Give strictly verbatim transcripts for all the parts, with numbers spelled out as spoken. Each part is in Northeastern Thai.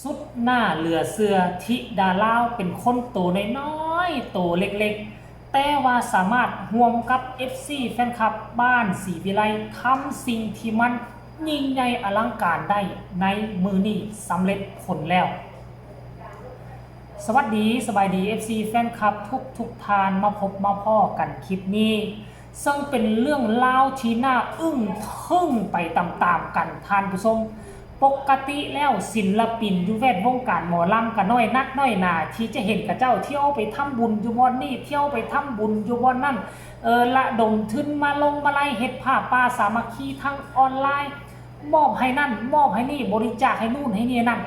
สุดหน้าเหลือเชื่อ ธิดาลาวเป็นคนโตน้อยๆ โตเล็กๆ แต่ว่าสามารถร่วมกับ เอฟซี แฟนคลับบ้านศรีวิไลทำสิ่งที่มันยิ่งใหญ่อลังการได้ในมื้อนี้สำเร็จผลแล้ว สวัสดี สบายดี เอฟซี แฟนคลับทุกทุกท่าน มาพบมาพ้อกันคลิปนี้ ซึ่งเป็นเรื่องราวที่น่าอึ้งทึ่งไปตามๆกันท่านผู้ชม ปกติแล้วศิลปินอยู่แวดวงการหมอลำก็น้อยนักน้อยหนาที่จะเห็นเขาเจ้าเที่ยวไปทำบุญอยู่บ่อนนี่ เที่ยวไปทำบุญอยู่บ่อนนั่น เออ ระดมทุนมาลงมาลัยเฮ็ดผ้าป่าสามัคคีทางออนไลน์ มอบให้นั่น มอบให้นี่ บริจาคให้นู่นให้นี่นั่น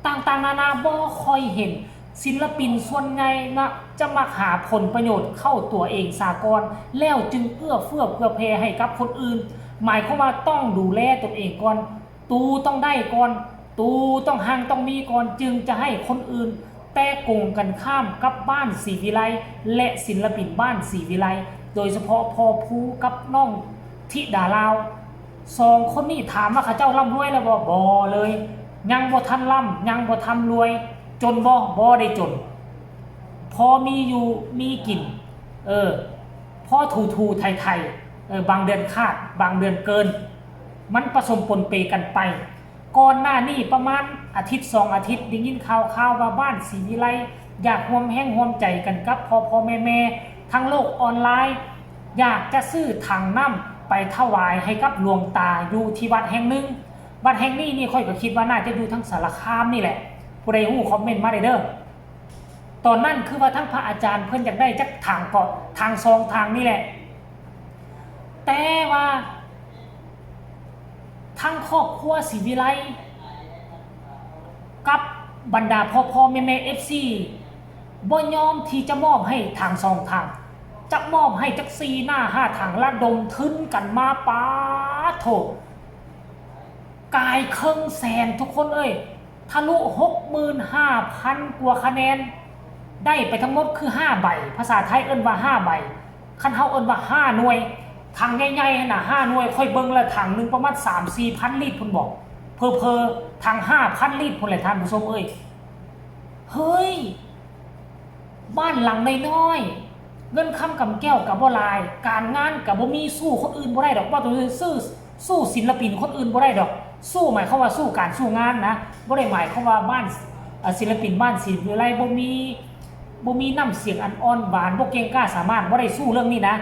ต่างๆนานา บ่ค่อยเห็น ศิลปินส่วนใหญ่นะจะมักหาผลประโยชน์เข้าตัวเองซะก่อน แล้วจึงเอื้อเฟื้อเผื่อแผ่ให้กับคนอื่น หมายความว่าต้องดูแลตนเองก่อน ตูต้องได้ก่อน ตูต้องหั่งต้องมีก่อน จึงจะให้คนอื่น แต่กงกันข้ามกับบ้านศรีวิไล และศิลปินบ้านศรีวิไล โดยเฉพาะพ่อภูกับน้องธิดาลาว สองคนนี้ถามว่าเขาเจ้าร่ำรวยแล้วบ่ บ่เลย ยังบ่ทันร่ำ ยังบ่ทันรวย จนบ่ บ่ได้จน พอมีอยู่มีกิน เออ พอถูๆไถๆ เออ บางเดือนขาด บางเดือนเกิน มันผสมปนเปกันไป ก่อนหน้านี้ประมาณอาทิตย์สองอาทิตย์ ได้ยินข่าวๆว่าบ้านศรีวิไล อยากร่วมแฮงร่วมใจกันกับพ่อๆแม่ๆ ทั้งโลกออนไลน์ อยากจะซื้อถังน้ำไปถวายให้กับหลวงตาอยู่ที่วัดแห่งหนึ่ง วัดแห่งนี้นี่ข้อยก็คิดว่าน่าจะอยู่ทางสารคามนี่แหละ ผู้ใดฮู้คอมเมนต์มาได้เด้อ ตอนนั้นคือว่าทั้งพระอาจารย์เพิ่นอยากได้จักถังเกาะ ถังสองถังนี่แหละ แต่ว่าทั้งครอบครัวศรีวิไล กับบรรดาพ่อๆแม่ๆ เอฟซี บ่ยอมที่จะมอบให้ถังสองถัง จะมอบให้จักสี่หน้าห้าถัง ระดมทุนกันมา ป๊าดโถ กายเคิ่งแสนทุกคนเอ้ย ทะลุหกหมื่นห้าพันกว่าคะแนน ได้ไปทั้งหมดคือห้าใบ ภาษาไทยเอิ้นว่าห้าใบ คันเฮาเอิ้นว่าห้าหน่วย ถังใหญ่ๆหั่นน่ะ ห้าหน่วย ข้อยเบิ่งแล้วถังหนึ่งประมาณสามสี่พันลิตรพุ้นบ่ เผลอๆ ถังห้าพันลิตรพุ้นแหละท่านผู้ชมเอ้ย เฮ้ย บ้านหลังน้อยๆ เงินคำกำแก้วก็บ่หลาย การงานก็บ่มี สู้คนอื่นบ่ได้ดอก ว่าตัวซื้อ สู้ศิลปินคนอื่นบ่ได้ดอก สู้หมายความว่าสู้การสู้งานนะ บ่ได้หมายความว่าบ้าน เอ่อ ศิลปินบ้านศรีวิไลบ่มี บ่มีน้ำเสียงอันอ่อนหวาน บ่เก่งกล้าสามารถ บ่ได้สู้เรื่องนี้นะ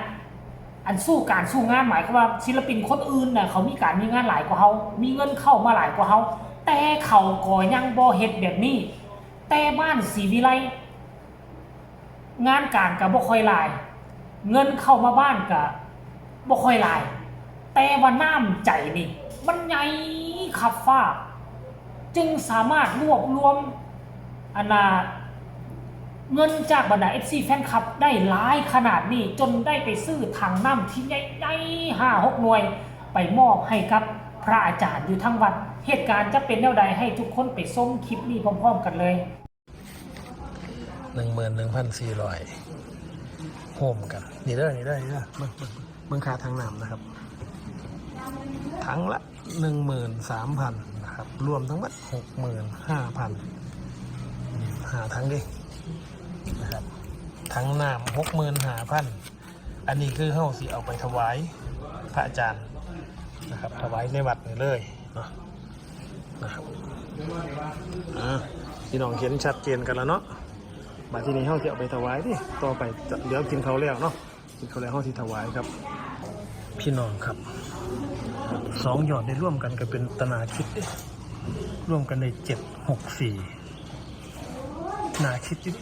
อันสู้การสู้งานหมายความว่าศิลปินคนอื่นน่ะ เขามีการมีงานหลายกว่าเฮา มีเงินเข้ามาหลายกว่าเฮา แต่เขาก็ยังบ่เฮ็ดแบบนี้ แต่บ้านศรีวิไล งานการก็บ่ค่อยหลาย เงินเข้ามาบ้านก็บ่ค่อยหลาย แต่ว่าน้ำใจนี่มันใหญ่คับฟ้า จึงสามารถรวบรวม อันน่ะ เงินจากบรรดา เอฟซี แฟนคลับได้หลายขนาดนี้ จนได้ไปซื้อถังน้ำที่ใหญ่ๆห้าหกหน่วย ไปมอบให้กับพระอาจารย์อยู่ทั้งวัด เหตุการณ์จะเป็นแนวใด ให้ทุกคนไปชมคลิปนี้พร้อมๆกันเลย หนึ่งหมื่นหนึ่งพันสี่ร้อย โฮมกัน นี่เด้อ นี่เด้อ นี่เด้อ เบิ่ง เบิ่ง เบิ่งค่าทางน้ำนะครับ ถังละ หนึ่งหมื่นสามพันนะครับ รวมทั้งหมด หกหมื่นห้าพัน หาถังดิ นะครับ ถังน้ำ หกหมื่นห้าพัน อันนี้คือเฮาสิเอาไปถวายพระอาจารย์นะครับ ถวายในวัดนี่เลยเนาะ นะครับ อ่า พี่น้องเห็นชัดเจนกันแล้วเนาะ บัดทีนี้เฮาสิเอาไปถวายเด้ ต่อไปจะ เดี๋ยวกินข้าวแล้วเนาะ กินข้าวแล้วเฮาสิถวายครับ พี่น้องครับ สองยอดได้ร่วมกันก็เป็นตาหน่าคิดเด้ ร่วมกันได้ เจ็ดหกสี่ น่าคิดอยู่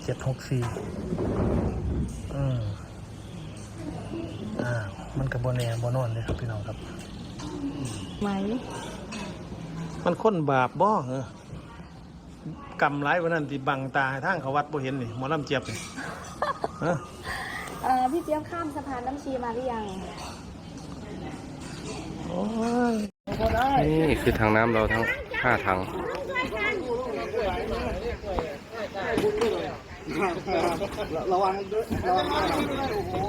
เจ็ดหกสี่ อืม อ่า มันก็บ่แน่บ่นอนเด้ครับพี่น้องครับ ไหม มันคนบาปบ่เหรอ กำหลายกว่านั้นที่บังตาให้ทางเขาวัดบ่เห็นนี่ หมอลำเจี๊ยบนี่ ฮะ เอ่อ พี่เจี๊ยบข้ามสะพานน้ำชีมาหรือยัง โอ้ย นี่คือถังน้ำเราทั้งห้าถัง ระวังด้วย ระวังด้วย โอ้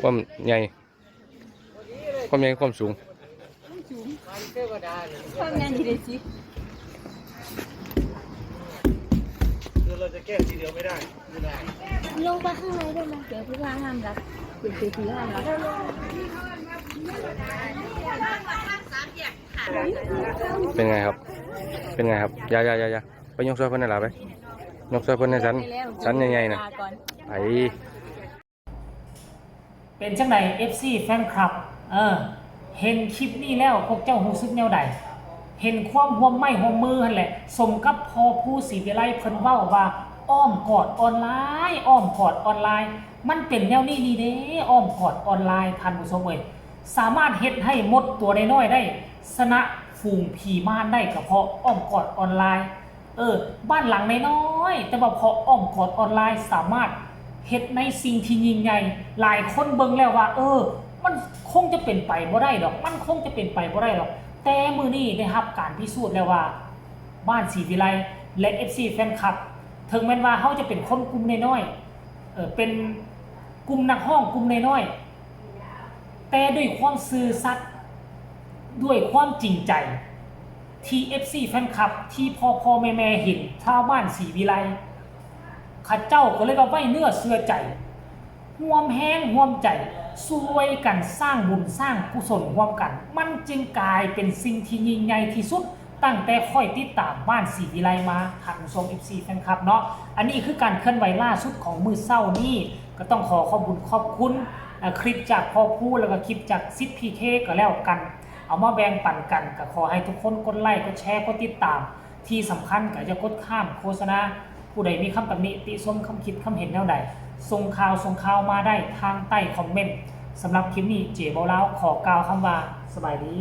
ความใหญ่ ความใหญ่ ความสูง ความยาวนี่เลยสิ คือเราจะแก้ทีเดียวไม่ได้ ลงไปข้างในได้ไหมเดี๋ยวพี่ว่าห้ามรับเดี๋ยวพี่ว่าห้ามรับ เป็นไงครับ เป็นไงครับ อย่าอย่าอย่าอย่าไปยกซอยเพิ่นในหลาไป ยกซอยเพิ่นในสัน สันใหญ่ๆน่ะ ลาก่อน ไอ้ เป็นจังใด เอฟซี แฟนคลับ เออ เห็นคลิปนี้แล้วพวกเจ้ารู้สึกแนวใด เห็นความร่วมไม้ร่วมมือหั่นแหละ สมกับพ่อผู้ศรีวิไลเพิ่นเว้าว่าอ้อมกอดออนไลน์ อ้อมกอดออนไลน์ มันเป็นแนวนี้นี่เด้ อ้อมกอดออนไลน์ ท่านผู้ชมเอ้ย สามารถเฮ็ดให้มดตัวน้อยๆได้ ชนะฝูงผีม่านได้ก็เพราะอ้อมกอดออนไลน์ เออ บ้านหลังน้อยๆแต่ว่าเพราะอ้อมกอดออนไลน์สามารถเฮ็ดในสิ่งที่ยิ่งใหญ่ หลายคนเบิ่งแล้วว่า เออ มันคงจะเป็นไปบ่ได้ดอก มันคงจะเป็นไปบ่ได้ดอก แต่มื้อนี้ได้รับการพิสูจน์แล้วว่า บ้านศรีวิไลและ เอฟซี แฟนคลับ ถึงแม้นว่าเฮาจะเป็นคนกลุ่มน้อยๆเออ เป็นกลุ่มนักร้องกลุ่มน้อยๆแต่ด้วยความซื่อสัตย์ ด้วยความจริงใจ ที่ เอฟซี แฟนคลับ ที่พ่อพ่อแม่แม่เห็นชาวบ้านศรีวิไล เขาเจ้าก็เลยว่าไว้เนื้อเชื่อใจ ร่วมแฮงร่วมใจ ช่วยกันสร้างบุญสร้างกุศลร่วมกัน มันจึงกลายเป็นสิ่งที่ยิ่งใหญ่ที่สุด ตั้งแต่ข้อยติดตามบ้านศรีวิไลมา ท่านผู้ชม เอฟซี แฟนคลับเนาะ อันนี้คือการเคลื่อนไหวล่าสุดของมื้อเช้านี้ ก็ต้องขอขอบคุณขอบคุณอ่าคลิปจากพ่อผู้แล้วก็คลิปจากสิทธิ์ พีเค ก็แล้วกัน เอามาแบ่งปันกัน ก็ขอให้ทุกคนกดไลค์ กดแชร์ กดติดตาม ที่สำคัญก็อย่ากดข้ามโฆษณา ผู้ใดมีคำตำหนิติชมคำคิดคำเห็นแนวใด ส่งข่าวส่งข่าวมาได้ทางใต้คอมเมนต์ สำหรับคลิปนี้เจเบาลาวขอกล่าวคำว่าสบายดี